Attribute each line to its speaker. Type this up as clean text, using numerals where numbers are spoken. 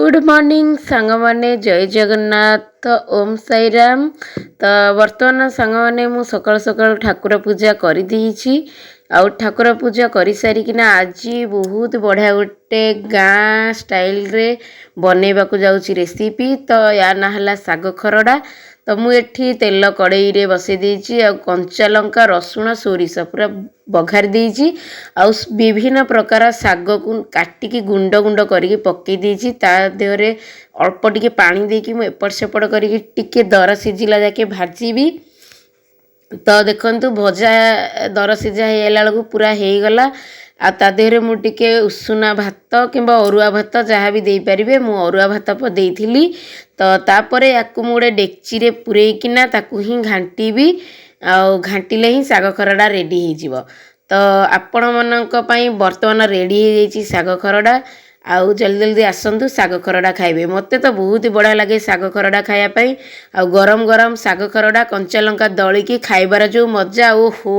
Speaker 1: Good morning ସାଙ୍ଗମାନେ, ଜୟ ଜଗନ୍ନାଥ, ଓମ୍ ସାଇରାମ। ତ ବର୍ତ୍ତମାନ ସାଙ୍ଗମାନେ, ମୁଁ ସକାଳୁ ସକାଳୁ ଠାକୁର ପୂଜା କରିଦେଇଛି ଆଉ ଠାକୁର ପୂଜା କରିସାରିକିନା ଆଜି ବହୁତ ବଢ଼ିଆ ଗୋଟେ ଗାଁ ଷ୍ଟାଇଲରେ ବନେଇବାକୁ ଯାଉଛି ରେସିପି। ତ ୟା ନାଁ ହେଲା ଶାଗ ଖରଡ଼ା। ତ ମୁଁ ଏଠି ତେଲ କଡ଼େଇରେ ବସେଇ ଦେଇଛି ଆଉ କଞ୍ଚା ଲଙ୍କା, ରସୁଣ, ସୋରିଷ ପୁରା ବଘାରି ଦେଇଛି ଆଉ ବିଭିନ୍ନ ପ୍ରକାର ଶାଗକୁ କାଟିକି ଗୁଣ୍ଡ ଗୁଣ୍ଡ କରିକି ପକେଇ ଦେଇଛି। ତା ଦେହରେ ଅଳ୍ପ ଟିକେ ପାଣି ଦେଇକି ମୁଁ ଏପଟ ସେପଟ କରିକି ଟିକେ ଦର ସିଝିଲା ଯାକେ ଭାଜିବି। ତ ଦେଖନ୍ତୁ, ଭଜା ଦର ସିଝା ହେଇଗଲା ବେଳକୁ ପୁରା ହେଇଗଲା। ଆଉ ତା ଦେହରେ ମୁଁ ଟିକେ ଉଷୁନା ଭାତ କିମ୍ବା ଅରୁଆ ଭାତ ଯାହା ବି ଦେଇପାରିବେ, ମୁଁ ଅରୁଆ ଭାତ ଦେଇଥିଲି। ତ ତାପରେ ୟାକୁ ମୁଁ ଗୋଟେ ଡେକ୍ଚିରେ ପୂରେଇକିନା ତାକୁ ହିଁ ଘାଣ୍ଟିବି ଆଉ ଘାଣ୍ଟିଲେ ହିଁ ଶାଗ ଖରଡ଼ା ରେଡ଼ି ହେଇଯିବ। ତ ଆପଣମାନଙ୍କ ପାଇଁ ବର୍ତ୍ତମାନ ରେଡ଼ି ହେଇଯାଇଛି ଶାଗ ଖରଡ଼ା। ଆଉ ଜଲ୍ଦି ଜଲ୍ଦି ଆସନ୍ତୁ, ଶାଗ ଖରଡ଼ା ଖାଇବେ। ମୋତେ ତ ବହୁତ ବଢ଼ିଆ ଲାଗେ ଶାଗ ଖରଡ଼ା ଖାଇବା ପାଇଁ। ଆଉ ଗରମ ଗରମ ଶାଗ ଖରଡ଼ା କଞ୍ଚା ଲଙ୍କା ଦଳିକି ଖାଇବାର ଯେଉଁ ମଜା, ଓହୋ!